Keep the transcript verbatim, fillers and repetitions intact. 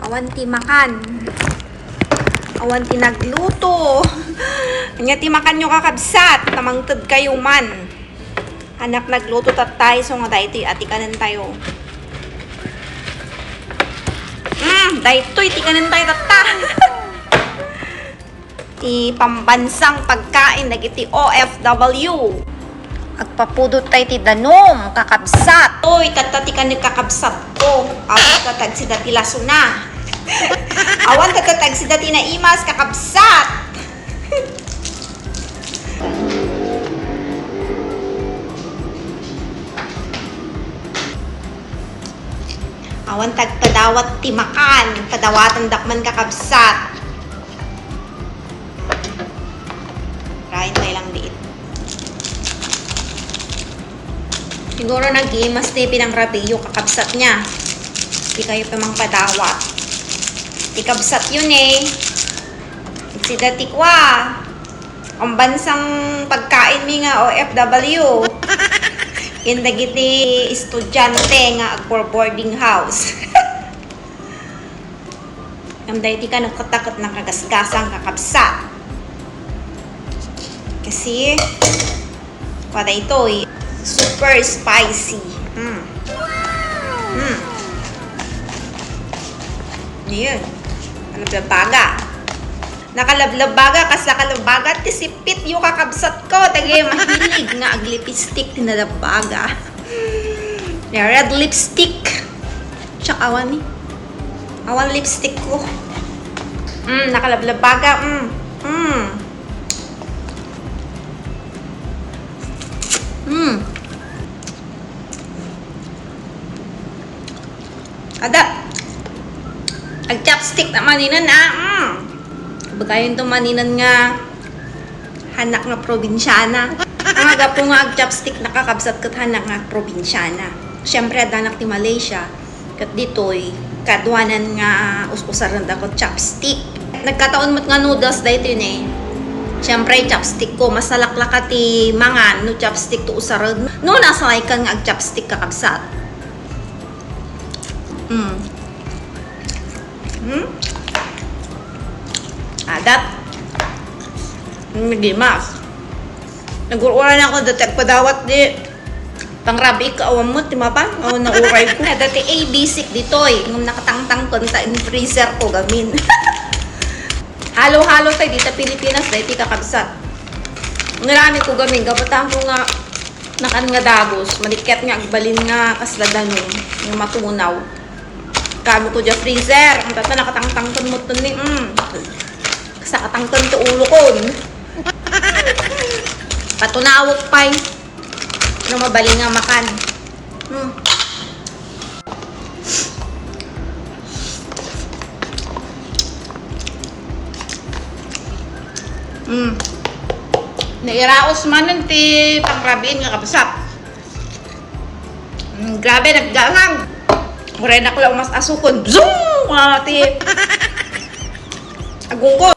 Awan ti makan. Awan ti nagluto. Ania ti makanyo, kakabsat? Namangted kayo man. Anak, nagluto tattay, so nga daytoy a tikanen tayo. Mm, daytoy tikanen tayo tatta. Ti pambansang pagkain dagiti O F W. Agpapudot tay ti danum, kakabsat. Oy, tatta ti kanen, kakabsat ko. Awan tatta agsida ti lasona. Awan tatta agsida ti naimas, kakabsat. Awan tagpadawat ti makan. Padawatandak man, kakabsat. Rain tayo lang diit. Siguro nag-iimas ti pinangrabiyo, kakabsat niya. Di kayo pa mangpadawat. Ti kabsat yun eh. Sida ti kwa. Ang bansang pagkain mi nga O F W. Yan dagiti estudyante nga agbo-boarding house. Ngem daydi kano, katta ket nakagasgasang, kakabsat. Kasi, kua daytoy, super spicy. Mm. Mm. Ayun. Kalablabaga. Nakalablabaga, kas nakalablabaga, ti sipit yo, kakabsat ko. Dagiti mahilig nga aglipstick ti nalabbaga. Red lipstick. Tsaka awan ni. Awan lipstick ko. Mm, nakalablabaga. Mm. Mm. Mm. Ada. Ag-chopstick na maninan, ah. Mm. Bagayon to maninan nga hanak nga probinsyana. Ang agapo nga ag-chopstick, nakakabsat ket hanak nga probinsyana. Siyempre, addanak ti Malaysia. Ket ditoy, kaduanan nga us-usarenda ket chopstick. Nagkataon met nga noodles daytoy ne. Siyempre, chopstick ko. Masalaklaka ti mangan no chopstick to usaren. No, nasanaykan nga ag-chopstick, kakabsat. Mm. Hmm? Adat. Nagimas. Nagur-uran ako dati agpadawat di pangrabiik, awan met ti mapan. Awan, nauray ko. Dati A B C ditoy. Ngem nakatangtangken ta in freezer ko gamin. Halo-halo tay dita Pilipinas, daytoy kakabsat. Ngarami ko gamin, gabatan ko nga nakan nga dagus, maliket nga agbalin nga kasla danum, nga matunaw. Kami ko dya freezer, ang tata nakatangtangken mo to ni, mm. Sa katangken to ulo ko. Patunawek pay. Ano mabali nga makan? Hmm. Hmm. Nairaos manen ti pangrabiin nga kabsat. Mm, grabe, naggasang. Uray na ko lang mas asukon. Zoom! Ah, ti agunggo.